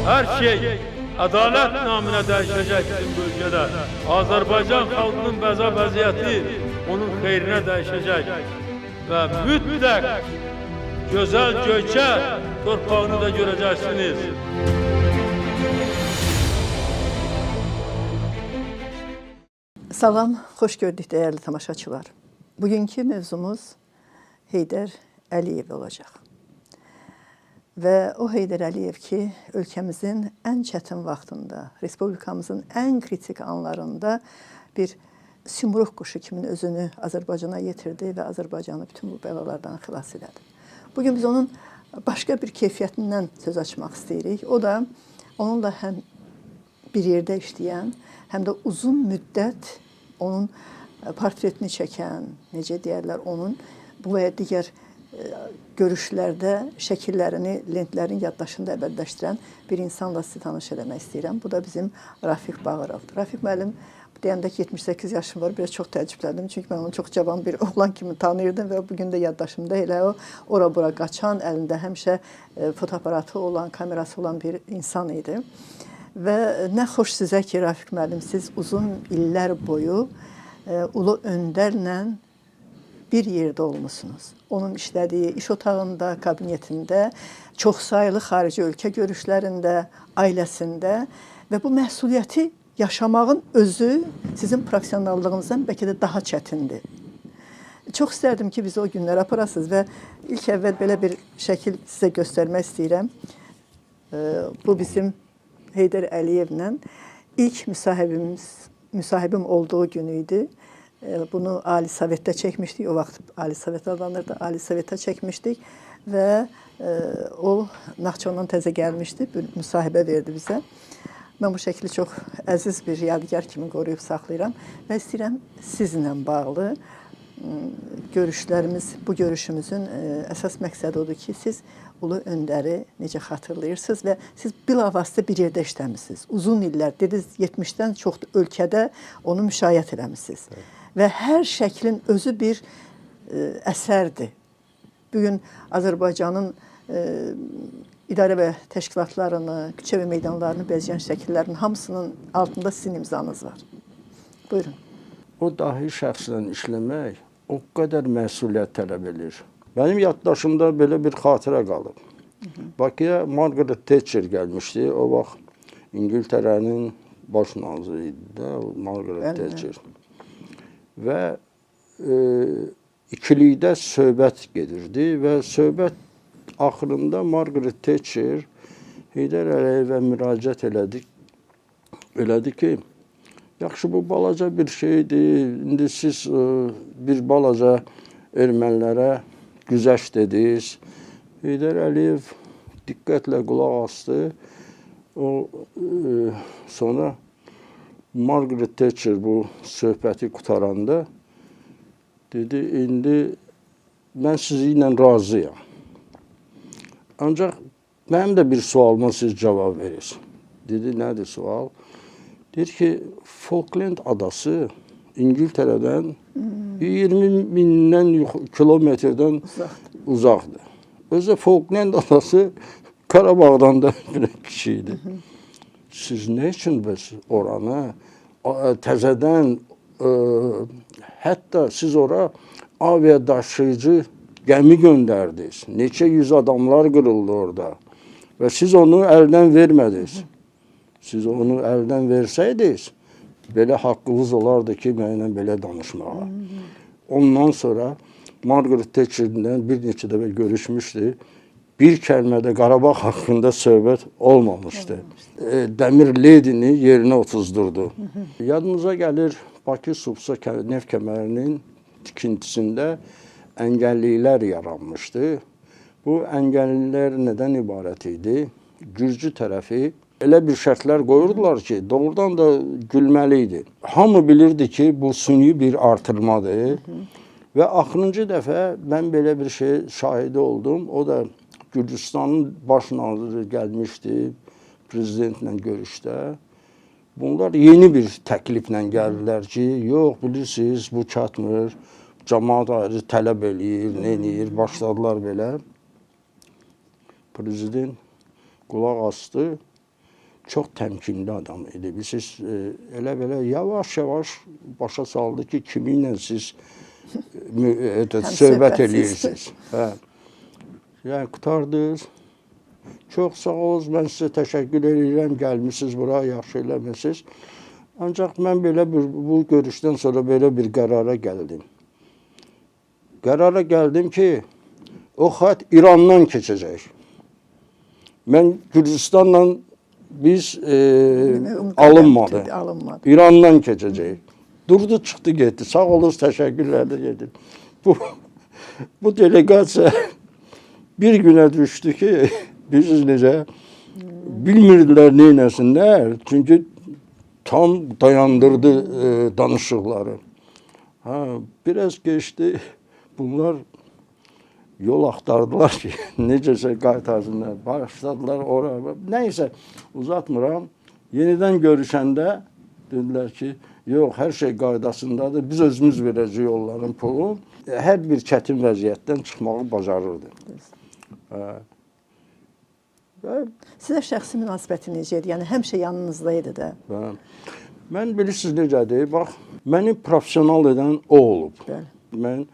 Hər şey ədalət naminə dəyişəcək bizim bu ölkədə. Azərbaycan xalqının bəza vəziyyəti onun xeyrinə dəyişəcək və mütləq gözəl Göyçə torpağını da görəcəksiniz. Salam, xoş gördük dəyərli tamaşaçılar. Bugünkü mövzumuz Heydər Əliyev olacaq. Və o Heydər Əliyev ki, ölkəmizin ən çətin vaxtında, respublikamızın ən kritik anlarında bir simruq quşu kimin özünü Azərbaycana yetirdi və Azərbaycanı bütün bu bəlalardan xilas elədi. Bugün biz onun başqa bir keyfiyyətindən söz açmaq istəyirik. O da onunla həm bir yerdə işləyən, həm də uzun müddət onun portretini çəkən, necə deyərlər, onun bu və ya digər görüşlərdə şəkillərini, lentlərin yaddaşında əbədiləşdirən bir insanla sizi tanış eləmək istəyirəm. Bu da bizim Rafiq Bağırovdur. Rafiq müəllim deyəndə ki, 78 yaşım var, biraz çox təəccübləndim. Çünki mən onu çox cavan bir oğlan kimi tanıyırdım və bugün də yaddaşımda elə o ora-bura qaçan, əlində həmişə fotoaparatı olan, kamerası olan bir insan idi. Və nə xoş sizə ki, Rafiq müəllim, siz uzun illər boyu Ulu Öndərlə bir yerdə olmusunuz. Onun işlədiyi iş otağında, kabinetində, çoxsaylı xarici ölkə görüşlərində, ailəsində və bu məsuliyyəti yaşamağın özü sizin professionallığınızdan bəlkə də daha çətindir. Çox istərdim ki, bizi o günlərə aparasınız və ilk əvvəl belə bir şəkil sizə göstərmək istəyirəm. Bu bizim Heydər Əliyevlə ilk müsahibim olduğu gün idi. Bunu Ali Sovetdə çəkmişdik. O vaxt Ali Sovet adlanırdı. Ali Sovetdə çəkmişdik və o Naxçıvandan təzə gəlmişdi. Bir müsahibə verdi bizə. Mən bu şəkli çox əziz bir yadigar kimi qoruyub saxlayıram və istəyirəm sizinlə bağlı görüşlərimiz, bu görüşümüzün əsas məqsədi odur ki, siz Ulu Öndəri necə xatırlayırsınız və siz bilavasitə bir yerdə işləmişsiniz. Uzun illər, dediniz 70-dən çox ölkədə onu müşayiət eləmişsiniz. Evet. Və hər şəklin özü bir əsərdir. Bugün Azərbaycanın idarə və təşkilatlarını, küçə və meydanlarını bəzəyən şəkillərin hamısının altında sizin imzanız var. Buyurun. O dahi şəxslə işləmək o qədər məsuliyyət tələb edir. Mənim yaddaşımda belə bir xatirə qalıb. Bakıya Margaret Thatcher gəlmişdi. O vaxt İngiltərənin baş naziri idi də, Margaret Thatcher. Və ikilikdə söhbət gedirdi və söhbət axırında Margaret Thatcher Heydər Əliyevə müraciət elədi ki, yaxşı bu balaca bir şeydir, indi siz bir balaca ermənilərə güzəşt dediniz. Heydər Əliyev diqqətlə qulaq asdı. O, sonra Margaret Thatcher bu söhbəti qutaranda dedi, indi mən sizinlə razıyam. Ancaq mənim də bir sualıma siz cavab verirsiniz. Dedi, nədir sual? Deyir ki, Falkland adası İngiltərədən 20 mindən kilometrdən uzaqdır. Özü Falkland adası Qarabağdan da bir kiçikdir. Siz nə üçün bəs oranı təzədən, hətta siz ora avia daşıyıcı gəmi göndərdiniz. Neçə yüz adamlar qırıldı orada və siz onu əldən vermədiniz. Siz onu əldən versəydiniz, belə haqqınız olardı ki, mənimlə belə danışmağa. Ondan sonra Margaret Thatcher'dən bir neçə dəfə görüşmüşdü. Bir kəlmədə Qarabağ haqqında söhbət olmamışdı. Dəmir Ledini yerinə otuzdurdu. Yadımıza gəlir, Bakı-Supsa neft kəmərinin tikintisində əngəlliklər yaranmışdı. Bu əngəlliklər nədən ibarət idi? Gürcü tərəfi elə bir şərtlər qoyurdular ki, doğrudan da gülməli idi. Hamı bilirdi ki, bu süni bir artırmadır. Və axırıncı dəfə mən belə bir şey şahidi oldum. O da Gürcüstanın baş naziri gəlmişdi prezidentlə görüşdə. Bunlar yeni bir təkliflə gəldilər ki, yox, bilirsiniz, bu çatmır, camaat ayrı tələb eləyir, nə eləyir, başladılar belə. Prezident qulaq asdı. Çox təmkinli adam idi. Bilirsiniz, elə belə yavaş-yavaş başa saldı ki, kimi ilə siz söhbət eləyirsiniz. Hə. Yəni, qurtardınız. Çox sağ olun, mən sizə təşəkkür edirəm, gəlmişsiniz bura, yaxşı eləmişsiniz. Ancaq mən belə bir, bu görüşdən sonra belə bir qərara gəldim. Qərara gəldim ki, o xətt İrandan keçəcək. Mən Gürcüstanla biz alınmadı. İrandan keçəcək. Durdu, çıxdı, getdi. Sağ olun, təşəkkürlər də getdi. Bu delegasiya bir günə düşdü ki, bilirsiniz necə, bilmirdilər neynəsinlər. Çünki tam dayandırdı danışıqları. Ha, biraz keçdi, bunlar yol axtardılar ki, necəsə qaytarsınlar, başladılar oraya. Nəysə, uzatmıram. Yenidən görüşəndə dedilər ki, yox, hər şey qaydasındadır, biz özümüz verəcəyik onların pulu. Hər bir çətin vəziyyətdən çıxmağı bacarırdı. Sizə şəxsi münasibəti necə idi? Yəni, həmişə yanınızda idi də. Mən bilirsiniz necədir? Bax, məni professional edən o olub. Bəli. Mən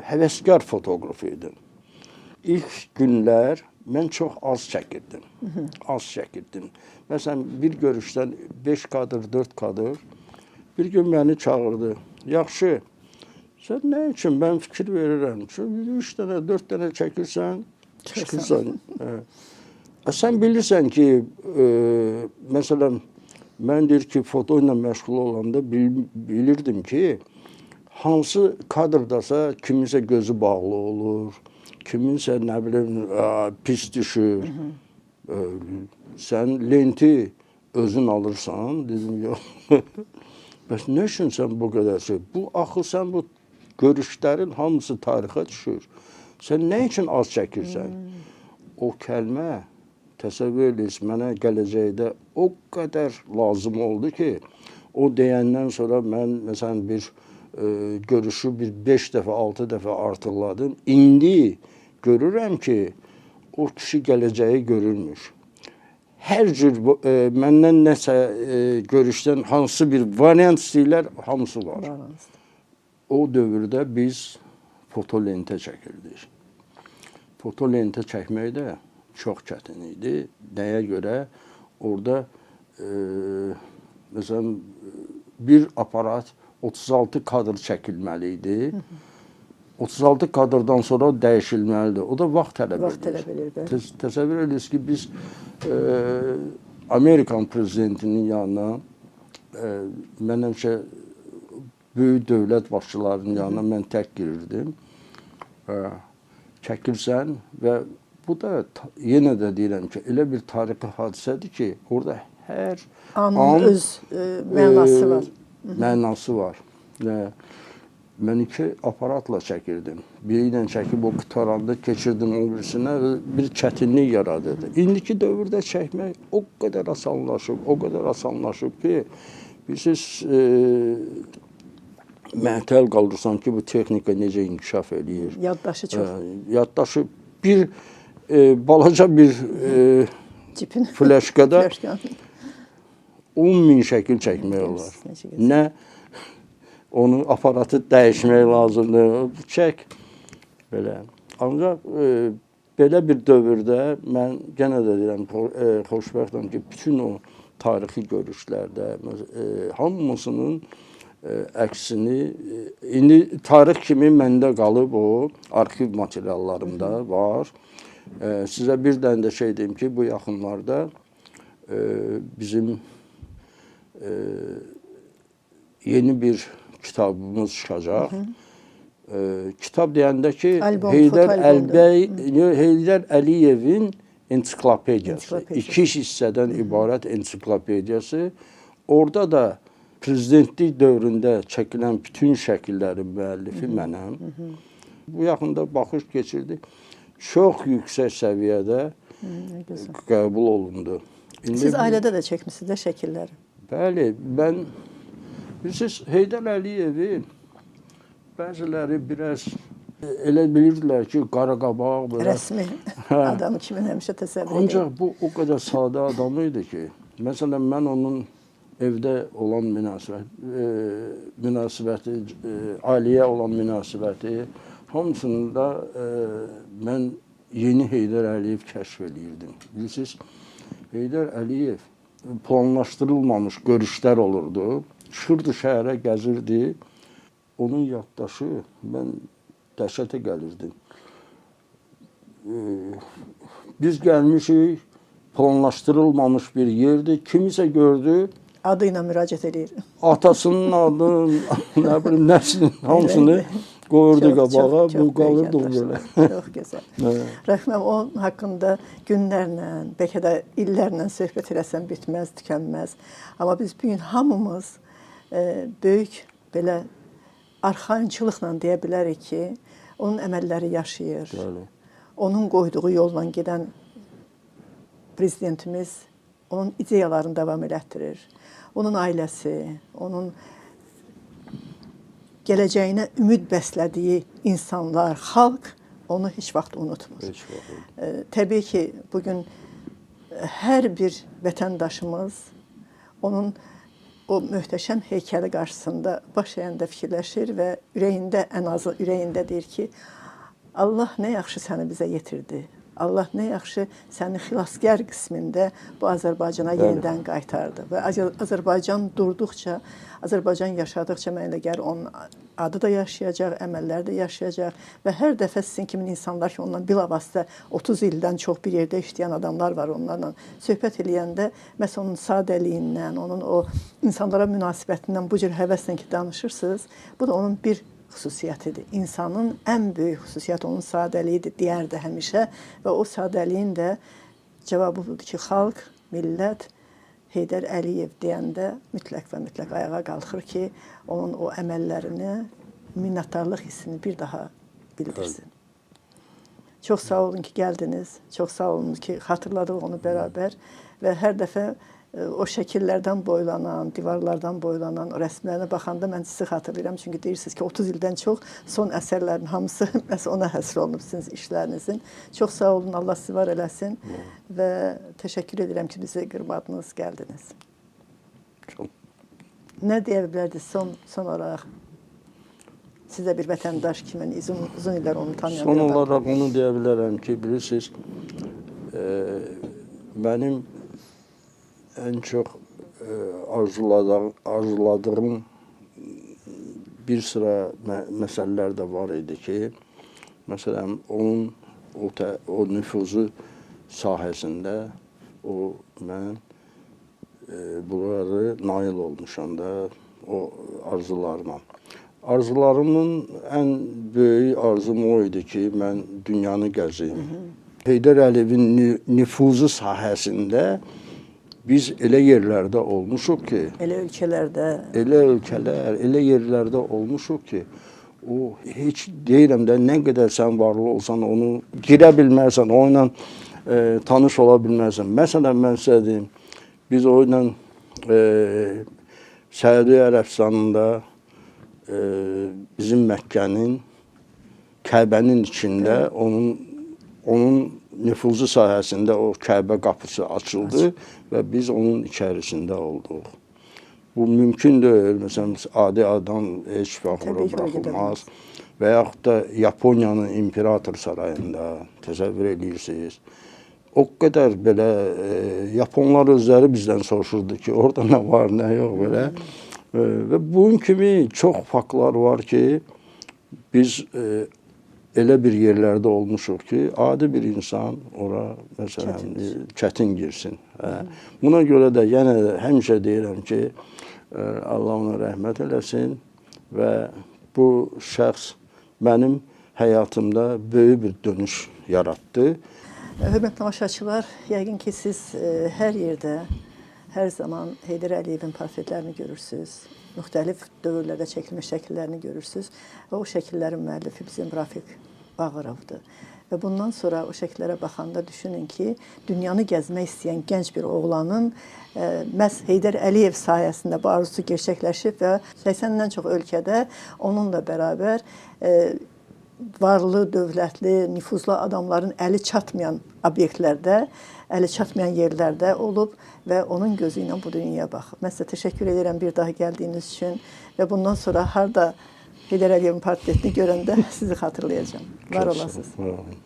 həvəskar fotoqraf idim. İlk günlər mən çox az çəkirdim. Az çəkirdim. Məsələn, bir görüşdən 5 kadr, 4 kadr. Bir gün məni çağırdı. Yaxşı, sən nə üçün? Mən fikir verirəm. 3 dənə, 4 dənə çəkirsən, çıxırsan. Sən bilirsən ki, məsələn, mən deyir ki, foto ilə məşğul olanda bilirdim ki, hansı kadrdasa kiminsə gözü bağlı olur, kiminsə nə bilim pis düşür. Sən lenti özün alırsan, dedim yox. Bəs nə üçün sən bu qədər şey? Bu axı sən bu görüşlərin hamısı tarixə düşür. Sən nə üçün az çəkirsən? O kəlmə, təsəvvür edirsiniz, mənə gələcəkdə o qədər lazım oldu ki, o deyəndən sonra mən məsələn bir görüşü bir 5 dəfə, 6 dəfə artıqladım. İndi görürəm ki, o kişi gələcəyi görürmüş. Hər cür məndən nəsə görüşdən hansı bir variant istəyirlər, hamısı var. O dövrdə biz fotolentə çəkirdik. Fotolentə çəkmək də çox çətin idi. Nəyə görə? Orada məsələn, bir aparat 36 kadr çəkilməli idi. 36 kadrdan sonra dəyişilməlidir. O da vaxt tələb edir. Təsəvvür edirsiniz ki, biz Amerikan prezidentinin yanına, mən həmişə böyük dövlət başçılarının yanına mən tək girirdim. Çəkirsən və bu da yenə də deyirəm ki, elə bir tarixi hadisədir ki, orada hər an öz mənası var. Mənası var. Mən 2 aparatla çəkirdim. Biri ilə çəkib o qutaranda keçirdim o birisinə, bir çətinlik yaradırdı. İndiki dövrdə çəkmək o qədər asanlaşıb, o qədər asanlaşıb ki, bilirsiniz, məhtəl qalırsan ki, bu texnika necə inkişaf eləyir. Yaddaşı çox. Yaddaşı bir balaca bir flaşkada 10.000 şəkil çəkmək olar. Nə onu aparatı dəyişmək lazımdır. Çək. Belə. Ancaq belə bir dövrdə mən yenə də deyirəm, xoşbəxtəm ki, bütün o tarixi görüşlərdə hamısının əksini indi tarix kimi məndə qalıb o arxiv materiallarımda var. Sizə bir dənə də şey deyim ki, bu yaxınlarda bizim yeni bir kitabımız çıxacaq. Kitab deyəndə ki, Heydər Əliyevin ensiklopediyası, 2 hissədən ibarət ensiklopediyası. Orada da prezidentlik dövründə çəkilən bütün şəkillərin müəllifi mənəm. Bu yaxında baxış keçirdi. Çox yüksək səviyyədə qəbul olundu. Siz ailədə də çəkmişsiniz də şəkilləri. Bəli, mən, bilirsiniz, Heydər Əliyevi bəziləri biraz Elə bilirdilər ki, qaraqabaq belə. Rəsmi adam kimi həmişə təsəvvür edir. Ancaq bu o qədər sadə adam idi ki, məsələn, mən onun evdə olan münasibəti, ailəyə olan münasibəti, hamısında mən yeni Heydər Əliyev kəşf eləyirdim. Bilirsiniz, Heydər Əliyev planlaşdırılmamış görüşlər olurdu. Çıxırdı şəhərə, gəzirdi. Onun yaddaşı, mən dəhşətə gəlirdim. Biz gəlmişik, planlaşdırılmamış bir yerdir. Kimisə gördü. Adı ilə müraciət eləyir. Atasının adını, nə bilim, nəslinin hamısını qoyurdu qabağa, bu qalırdı o belə. Çox gözəl. Rəxməm, onun haqqında günlərlə, bəlkə də illərlə söhbət eləsəm bitməz, tükənməz. Amma biz bugün hamımız böyük belə arxayınçılıqla deyə bilərik ki, onun əməlləri yaşayır. Bəli. Onun qoyduğu yolla gedən prezidentimiz onun ideyalarını davam elətdirir. Onun ailəsi, onun gələcəyinə ümid bəslədiyi insanlar, xalq onu heç vaxt unutmur. Heç vaxt. Təbii ki, bugün hər bir vətəndaşımız onun o möhtəşəm heykəli qarşısında baş əyəndə fikirləşir və ürəyində, ən azı ürəyində deyir ki, Allah nə yaxşı səni bizə yetirdi. Allah nə yaxşı səni xilaskar qismində bu Azərbaycana yenidən qaytardı. Və Azərbaycan durduqca, Azərbaycan yaşadıqca mənə elə gəlir onun adı da yaşayacaq, əməlləri də yaşayacaq və hər dəfə sizin kimi insanlar ki, ondan bilavasitə 30 ildən çox bir yerdə işləyən adamlar var, onlarla söhbət eləyəndə məhz onun sadəliyindən, onun o insanlara münasibətindən bu cür həvəslə ki, danışırsınız, bu da onun bir xüsusiyyətidir. İnsanın ən böyük xüsusiyyəti onun sadəliyidir, deyərdi həmişə və o sadəliyin də cavabı budur ki, xalq, millət Heydər Əliyev deyəndə mütləq və mütləq ayağa qalxır ki, onun o əməllərini, minnətdarlıq hissini bir daha bildirsin. Çox sağ olun ki, gəldiniz, çox sağ olun ki, xatırladıq onu bərabər və hər dəfə o şəkillərdən boylanan, divarlardan boylanan o rəsmlərinə baxanda mən sizi xatırlayıram. Çünki deyirsiniz ki, 30 ildən çox son əsərlərin hamısı məhz ona həsr olunub sizin işlərinizin. Çox sağ olun, Allah sizi var eləsin və təşəkkür edirəm ki, bizi qırmadınız, gəldiniz. Çox. Nə deyə bilərdiniz son olaraq? Sizə bir vətəndaş kimi uzun illər onu tanıyan Son olaraq onu deyə bilərəm ki, bilirsiniz, mənim ən çox arzuladığım bir sıra məsələlər də var idi ki, məsələn, onun o nüfuzu sahəsində mən bunları nail olmuşam da o arzularıma. Arzularımın ən böyük arzum o idi ki, mən dünyanı gəzim. Heydər Əliyevin nüfuzu sahəsində biz elə yerlərdə olmuşuq ki, elə ölkələrdə, elə ölkələr, elə yerlərdə olmuşuq ki, o heç deyirəm də nə qədər sən varlı olsan onu girə bilməzsən, onunla tanış ola bilməzsən. Məsələn, mən sizə deyim, biz o ilə Səudiyyə Ərəbistanında bizim Məkkənin, Kəbənin içində onun nüfuzu sahəsində o Kəbə qapısı açıldı və biz onun içərisində olduq. Bu mümkün deyil. Məsələn, adi adam heç vaxt ora buraxılmaz. Və yaxud da Yaponiyanın İmperator sarayında təsəvvür edirsiniz. O qədər belə Yaponlar özləri bizdən soruşurdu ki, orada nə var, nə yox belə. Və bunun kimi çox faktlar var ki, biz elə bir yerlərdə olmuşuq ki, adi bir insan ora məsələn çətin girsin. Buna görə də yenə də həmişə deyirəm ki, Allah ona rəhmət eləsin və bu şəxs mənim həyatımda böyük bir dönüş yaratdı. Hörmətli tamaşaçılar, yəqin ki, siz hər yerdə, hər zaman Heydər Əliyevin portretlərini görürsünüz. Müxtəlif dövrlərdə çəkilmiş şəkillərini görürsünüz və o şəkillərin müəllifi bizim Rafiq Bağırovdur. Və bundan sonra o şəkillərə baxanda düşünün ki, dünyanı gəzmək istəyən gənc bir oğlanın məhz Heydər Əliyev sayəsində bu arzusu gerçəkləşib və 80-dən çox ölkədə onunla bərabər varlı, dövlətli, nüfuzlu adamların əli çatmayan obyektlərdə, əli çatmayan yerlərdə olub və onun gözü ilə bu dünyaya baxıb. Mən sizə təşəkkür edirəm bir daha gəldiyiniz üçün və bundan sonra harda Heydər Əliyevin portretini görəndə sizi xatırlayacağam. Var olasınız. Var olun.